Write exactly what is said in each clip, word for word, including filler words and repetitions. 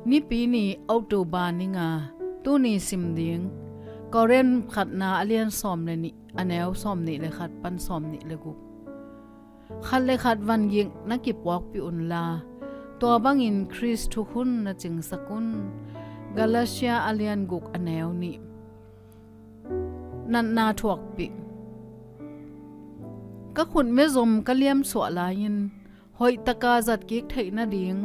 Nipi ni, October ni nga. Tuni sim ding Korin khatna a lian sawm le nih, a neu sawm nih le khat pan sawm nih le guk. Khat le khat vangik na kipuakpih unla, tua bangin Khrist thukhun na cingsak un. Galatia a lian guk, a neu nih. Natna thuakpih. Ka khutme zom ka liamsuah lai-in hoihtaka zatkik theih nading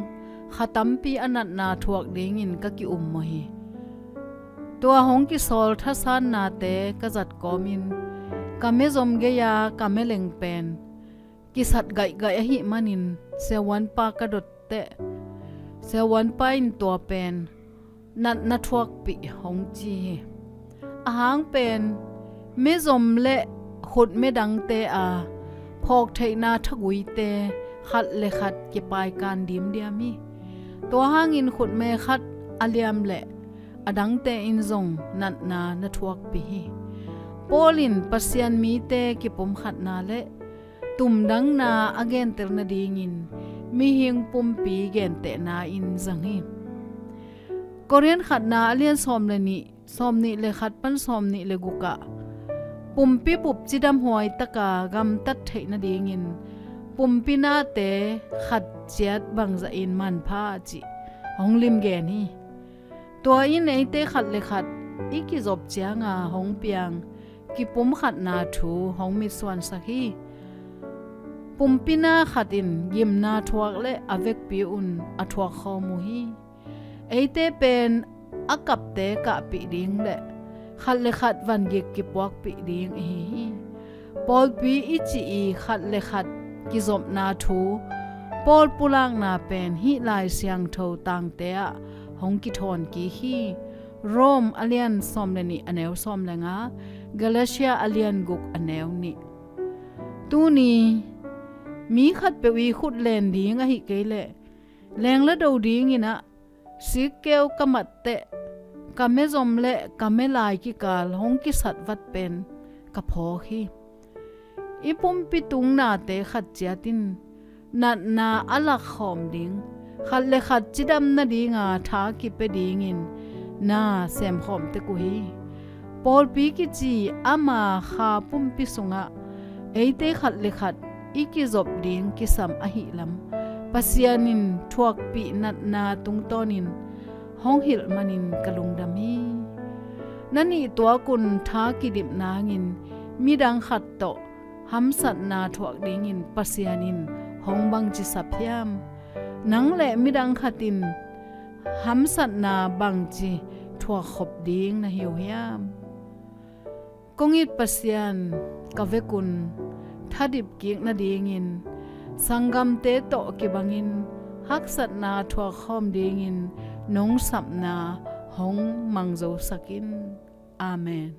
kha tampi a natna thuak dingin ka ki-ummawh hi. Tua hong kisawl thasannate ka zat kawmin ka mezom gei-a ka meleng pen kisat gaihgaih ahih manin siavuanpa ka dotteh. Siavuanpa in tua pen natna thuakpih hong ci hi. Ahang pen mezom le khutme dangte a phawktheihna thaguite khat le khat kipaikan dimdiam hi. Tua hangin khutme khat a liam le a dangte in zong natna na thuakpih hi. Paul in Pasian mite kipumkhatna le tumdangna a genter nadingin mihing pumpi gentehna in zang hi. Korin khatna a lian sawm le nih, sawm nih le khat pan sawm nih le gukah pumpi bup cidamhuai taka gamtat theih nadingin pumpi nate khat ciat bangzahin manpha cih hong limgen hi. Tua in eite khat le khat i kizop cianga hong piang kipumkhatna thu hong mitsuansak hi. Pumpi na khat in gimna thuak le a vekpi un a thuak khawm uh hi. Eite pen a kapte kahpih ding le khat le khat vangik kipuakpih ding ihi hi. Pawlpi i cih i khat le khat kizopna thu Paul pulakna pen hih Lai Siangtho tangte ah hong kithawn kik hi. Rome a lian sawm le nih, a neu sawm le nga, Galatia a lian guk, a neu nih. Tuni mi khatpeuh i khut len ding ahih kei leh lengla do dingin ah sikkeu ka matteh ka mezom le ka melai kikal hong kisat vat pen ka phawk hi. I pumpi tung nate khat ciat in natna a lakkhawm ding, khat le khat cidam nadinga tha kipia dingin na semkhawm tek uh hi. Pawlpi kici ama kha pumpi sungah eite khat le khat i kizop ding kisam ahih lam Pasian in thuakpih natna tungtawnin hong hilh manin ka lungdam hi. Na nih tuakun tha kidip nangin midang khat tawh hamsatna thuak dingin Pasian in hong bangci sap hiam? Nang le midang khat in hamsatna bangci thuakkhop ding na hi uh hiam? Kong it Pasian, ka vekun thadip kik nadingin sanggamte tawh kibangin haksatna thuakkhawm dingin nong sapna hong mangzosak in. Amen.